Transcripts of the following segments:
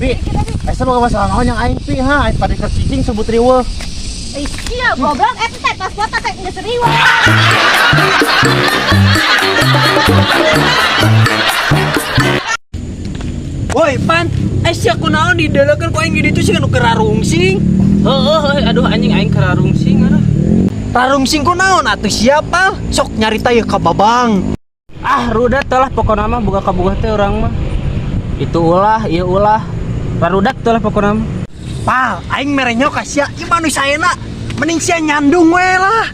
Pi, asa boga masalah naon yang aing pi ha? Aing tadi keur cicing sebut riweuh. Ih, sia goblok eta teh pas foto teh geus riweuh. Woi, Pan, eh sia kunaon didelekeun ku aing di ditu sih nu keur rarungsing. Heeh, euy, aduh anjing aing keur rarungsing aduh. Rarungsing kunaon atuh siapa? Sok nyarita ye ka Babang. Ah, rudat teh lah pokona mah boga kabogoh teh urang mah. Itu ulah, ieu ulah. Rarudat teh lah pokona mah. Pal, aing mere nyaho ka sia, ieu mah nu saena. Mending sia nyandung we lah.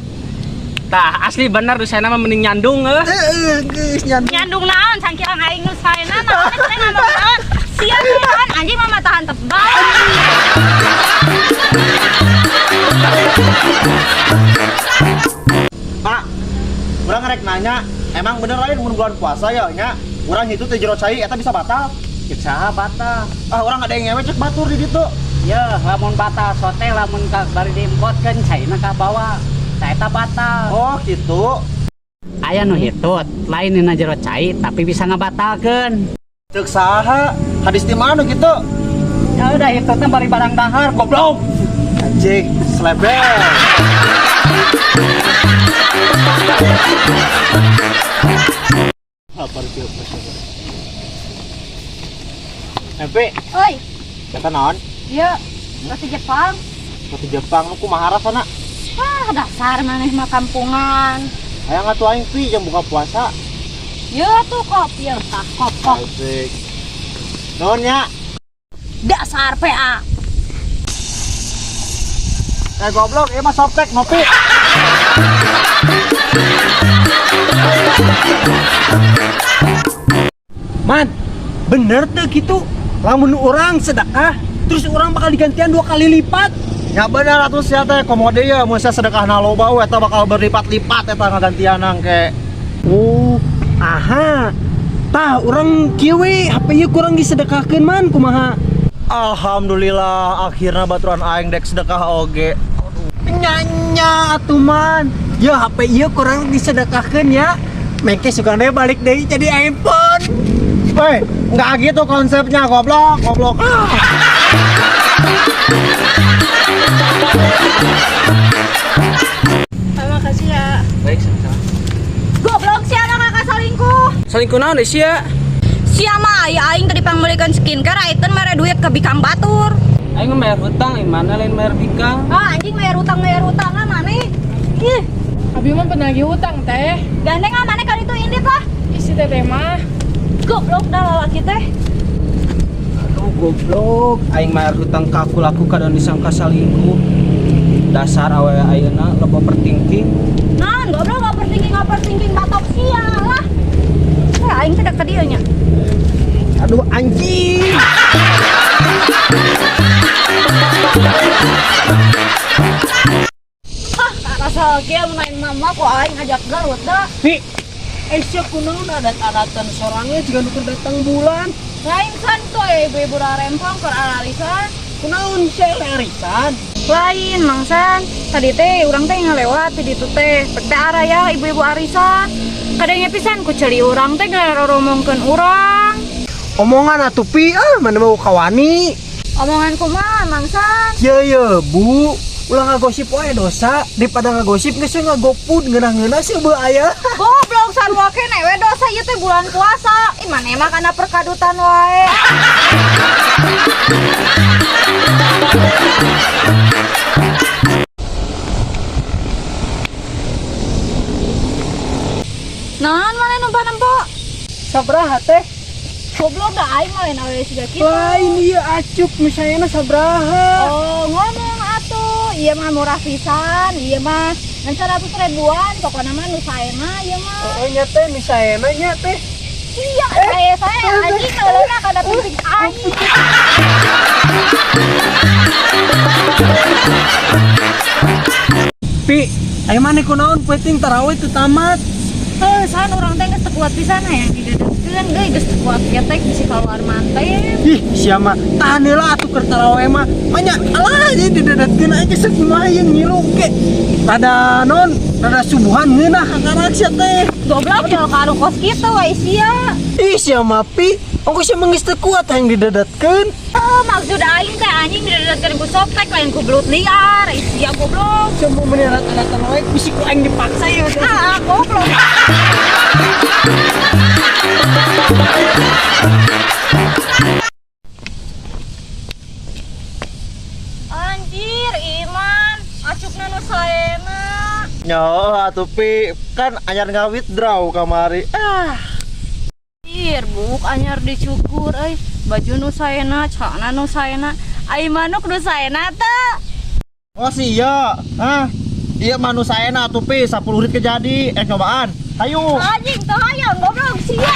Tah, asli bener nu saena mah mending nyandung euy. Heeh, geus nyandung. Nyandung naon sangkirang aing nu saena naon teh ngomong naon. Sia naon anjing mah matahan tebal. Pak, urang rek nanya, emang bener lain mun bulan puasa ya nya? Urang itu teh jero cai eta bisa batal. Cek saha batal? Ah, urang ada yang ngewe cek batur di ditu. Ya, lamun batal sote lamun ka bari diempotkeun caina ka bawa. Tah eta batal. Oh, gitu. Aya nu hitut, lain dina jero cai tapi bisa ngabatalkeun. Cek saha? Hadis di mana gitu? Ya udah hitutna bari barang dahar goblok. Anjing, slebel. Empe, Oi, eta naon? ieu roti Jepang. Roti Jepang nu kumaha rasana? Ah, dasar maneh mah kampungan. Hayang atuh aing pi jam buka puasa. Ieu tuh kopi ya tah kopok. Asik. Nuhun nya. Dasar PA. Eh goblok, ieu mah softtek ngopi. Man, bener tuh gitu. Lamun orang sedekah, terus orang bakal digantian 2 kali lipat. Ya bener atuh sia teh komo deui ya mun sia sedekahna loba we eta bakal berlipat-lipat eta ngagantian ke. Oh, aha. Tah urang kieu we HP ieu kurang disedekahkeun man kumaha? Alhamdulillah akhirnya baturan aing dek sedekah oge. Nyanya atuh man. Ya HP ieu kurang disedekahkeun ya. Mengke sugane balik deui jadi iPhone. Weh, nggak gitu konsepnya goblok, goblok. Ah. Terima kasih ya. Baik, sama-sama. Goblok sia mah kakak salingkuh. Selingkuh naon deui sia? Sia mah aya aing tadi pangmeulikeun skincare aiteun mere duit ke bikang batur. Aing mah bayar hutang, imana lain bayar bikang. Ah anjing bayar utang ah maneh. Ih, Abi mah penagih hutang teh. gandeng ah maneh kan itu indit lah. Isi teteh mah. Goblok dah lalaki teh. Aduh goblok, aing bayar hutang ka aku laku kadon disangka salingkuh. Dasar awewe ayeuna loba overthinking. Naon goblok overthinking batok sia lah. Eh aing teh ka dieu nya. Aduh anjing. Hah, rasa kieu main mama ku aing ajak gelut dah. Pi, eh sia kunaon adat-adatan sorangnya juga nu keur datang bulan. Lain san tuh ya ibu-ibu rarempong keur ararisan. Kunaon sia arisan? Lain mangsan, tadi teh urang teh ngalewat di ditu teh. Pek teh araya ibu-ibu arisan. Kadangnya pisan ku ceuli urang teh ngaroromongkeun urang. Omongan atuh pi, ah mana mau kawani. Omongan kumaha mangsan? Ye ye bu, ulah ngagosip wae dosa daripada ngagosip geus we ngagopud ngeunah-ngeunah sih beuh aya. Goblok sarua keneh we dosa ieu teh bulan puasa. Ih maneh mah kana perkadutan wae. Naon maneh nempo-nempo? Sabaraha teh? Goblok dah aing mah lain awewe siga kitu. Lain ieu acuk misalnya sabaraha. Oh, ngomong atuh. Ieu mah murah pisan, ieu mah ngan 100 ribuan, pokona mah nu saena ieu mah. Oh nya teh nu saena nya teh. Iya, saya anjing leuleuhna kana penting aing. Pi, aya maneh kunaon penting tarawih teu tamat. Heuh, san urang teh geus teu kuat pisan hayang didedetkeun geus geus teu kuat ketek bisi kaluar manten. Ih, sia mah tahan heula atuh keur tarawih mah. Manya alah jadi didedetkeun aja geus kumaha ieu ngilu ge. Rada non, rada subuhan ngeunah kakarak sia teh. Goblok jauh ka anu kos kitu wae sia. Ih, sia mah pi, ongko sia mah geus teu kuat hayang didedetkeun. Heuh, maksud aing teh anjing didedetkeun ku softtek lain ku belut liar. Ih, sia goblok. Semua menerat-eratan wae bisi ku aing dipaksa ya. Ah, goblok. Anjir, Iman, acukna nu saena. Nyaho atuh Pi, kan anyar nga-withdraw kamari. Ah, Anjir, buk anyar dicukur euy. Baju nu saena, celana nu saena, ai manuk nu saena teu. Oh sih iya. Hah? Iya manu saena atuh Pi, 10 rit kejadi. Eh cobaan. Hayu. Anjing teu hayang goblok sia.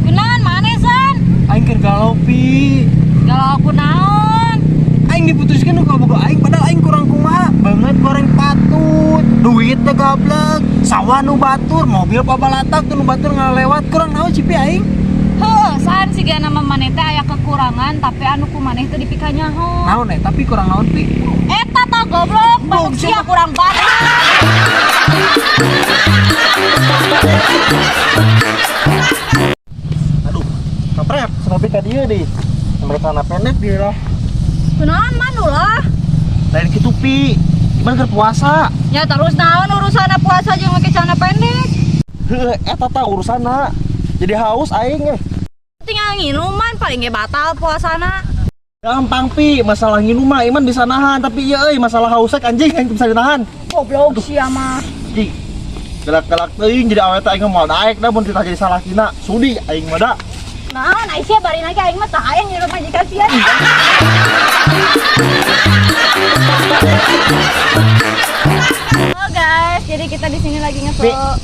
Kunaon maneh San? Aing keur galau Pi. Galau aku naon? Aing diputuskeun ku kabogoh aing padahal aing kurang kumaha banget goreng patut duit teh gablek sawah nu batur mobil pabalatak tuh nu batur ngalewat kurang naon sih Pi aing. Heuh, San siga nama maneh teh aya kekurangan tapi anu ku maneh teu dipikanyaho. Naon eh tapi kurang naon Pi? Eta tah goblok, manuk sia kurang banget. Aduh, kaprep, semopi ka dieu deh. Mereka celana pendek dia lah. Kunaon manu lah? Lain kitu Pi. Gimana keur puasa? Ya terus naon urusanna puasa jeung make celana pendek? Heuh, eta tah urusanna. Jadi haus aing eh. Tinggal nginuman paling ge batal puasana. Gampang Pi, masalah nginum mah Iman bisa nahan, tapi iya euy masalah hausek anjing aing teu bisa ditahan. Goblok sia mah. Anjing. Galak-galak teuing jadi awet aing moal daek da mun kita jadi salakina. Sudi aing mah da. Naon ai sia bari lagi aing mah tah hayang ngirup majikan sia. Halo guys, jadi kita di sini lagi Pi. nge-vlog.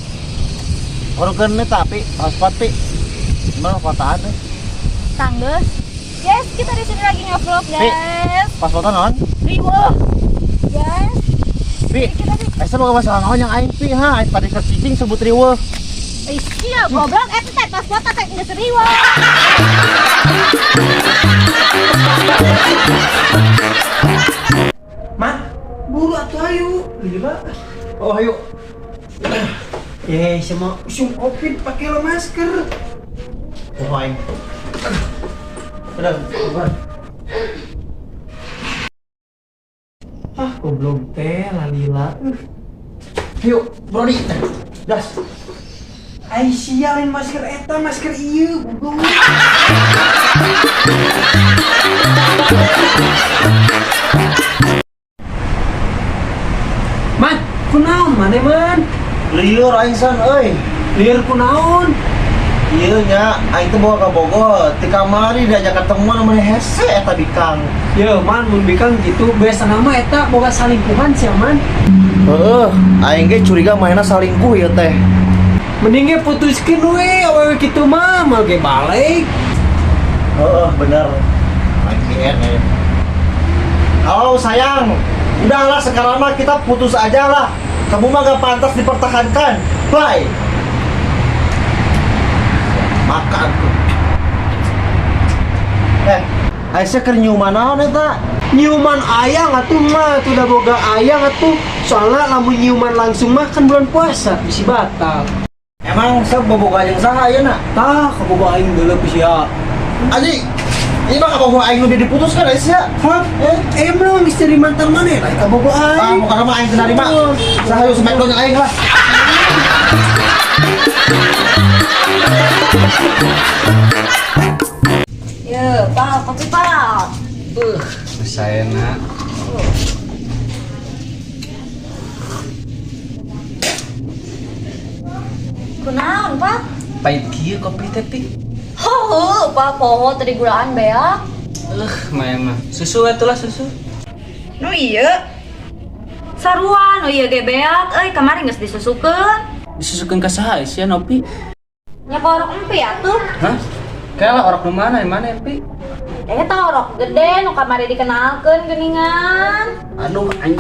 Horukeun eta Pi, hotspot Pi. Gimana kotaan teh? Tangges. Yes, kita di sini lagi nge-vlog Pi. guys. Pasportan naon? Riweuh. Guys, Pi. kita di Asa boga masalah naon yang aing Pi ha, aing tadi cicing sebut riweuh. Eh, sia goblok eta teh paspor teh geus riweuh. Man, buru atuh ayo lila. Oh, ayo. Eh, sama usum covid pakai lo masker. Oh, aing. Udah, bukan. Ah, goblok teh lalila. Yuk, Brody. Gas. Ai sia lain masker eta, masker ieu goblok. Man, kunaon maneh man? Lieur aing san euy. Lieur kunaon? Ieu nya aing teh bawa ka Bogor. Ti kamari diajak ketemuan mun hese eta bikang. Ye, man, mun bikang gitu biasa nama eta boga salingkuhan sia man. Heeh, aing ge curiga mainna salingkuh ieu teh. Mending ge putuskeun we awewe kitu mah, moal ge balik. Heeh, bener. Aing GR ya. Halo sayang, udahlah sekarang mah kita putus aja lah. Kamu mah gak pantas dipertahankan. Bye. Makan tuh. Eh, Aisyah keur nyiuman naon eta? Nyiuman ayang atuh mah, tuh udah boga ayang atuh. Soalnya lamun nyiuman langsung mah kan bulan puasa, bisi batal. Emang sok boboga jeung saha ayeuna? Tah, kaboga aing deuleu sia. Anjing, ini mah kabogoh aing nu diputuskan Aisyah. Hah? Eh, emang geus jadi mantan maneh lah kabogoh Ah, aing. bukan mah aing teu narima. Saha yuk smackdown jeung aing lah. Ye, Pak, kopi Pak. Saena. Kunaon, Pak? Pahit kieu kopi teh Pi. Heuh, Pak, poho tadi gulaan beak. Mah mah. Susu atuh lah susu. Nu iya. Sarua, nu ieu ge beak euy kamari geus disusukeun. Disusukeun ka saha sia Nopi? Nya ka orok empi atuh. Hah? Kayak lah orok nu mana yang mana Pi? Eta orok gede nu kamari dikenalkeun geuningan. Aduh anjing.